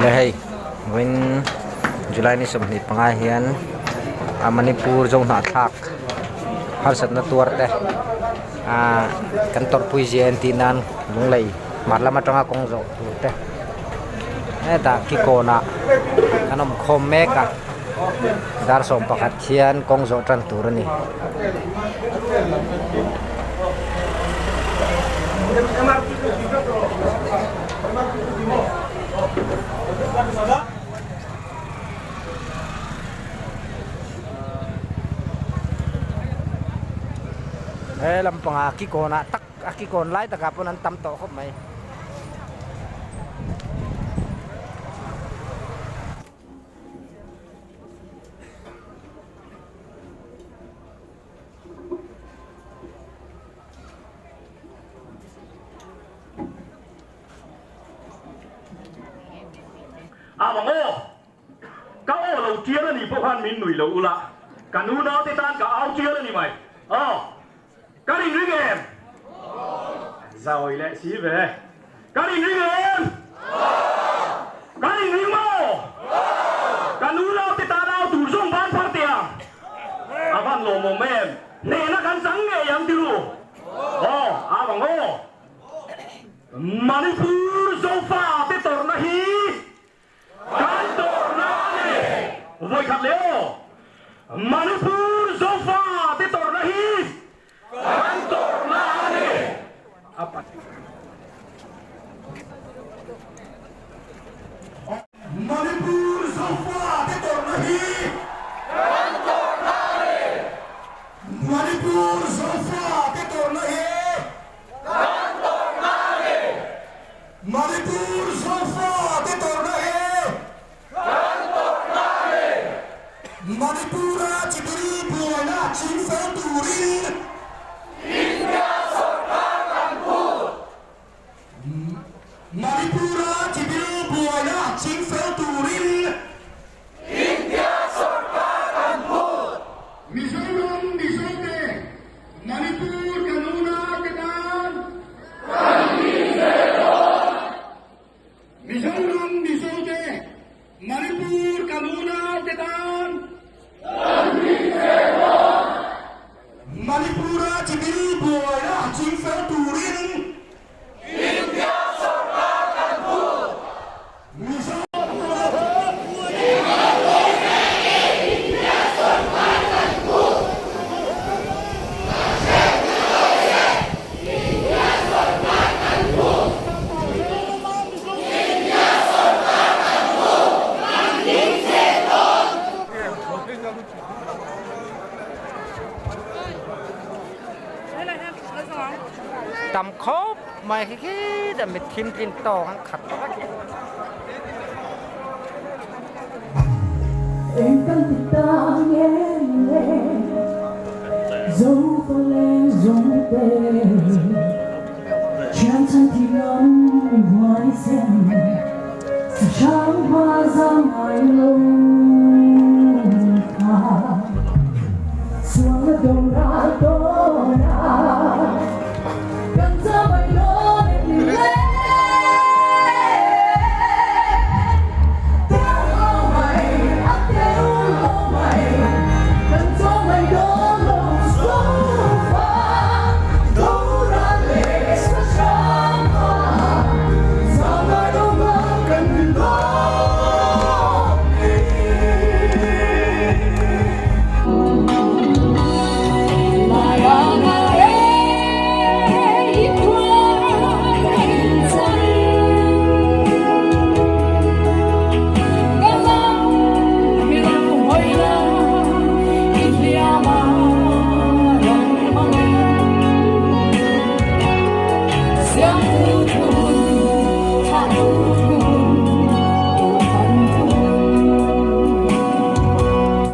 Awle hei vawiin July ni 25 hian a Manipur zo hnahthlak harsatna tuar te ah kan tawrhpui zia en tih nan lunglei hmar lam atanga kawng zawh tur te hetah kikawnah an awm khawm mek a dar 11 hian kawng zawh tan tur a ni. He lampangah kikawnah tak a kikawn lai takah pawn an tam tawh khawp mai. A vang aw! Ka aw lo tial a nih pawh khan min nui lo ula, ka nu naute tan ka au tial a ni mai. Aw! Ka rin ring em? Zawi leh si ve. Ka rin ring em? Ka rin ring maw? Ka nu naute tan au tur zawng ban phar teh ang. A van lawmawm em? Hnehna kan chang ngei ang ti ru. Aw, a vang aw. Manipur Zofa te tawrhna hi kan tawrhna a ni. Vawikhat leh aw. Manipur Zofa te tawrhna hi kan tawrhna a ni. Manipur Zofa te tawrhna hi kan tawrhna a ni. Manipur Zofa te tawrhna hi kan tawrhna a ni. Manipur Zofa te tawrhna hi kan tawrhna a ni. Manipur-a chibil buaina chingfel turin India sawrkar kan phut. Manipur-a chibil buaina chingfel turin India sawrkar kan phut. Mizoram Mizote Manipur kan unaute tan kan ni ve dawn. Mizoram Mizote Manipur kan unaute tan kan ni ve dawn. Manipur-a chibil buaina chingfel turin India sawrkar kan phut. Tam khawp mai khi khi ta mit thim tlin tawng an khat vek.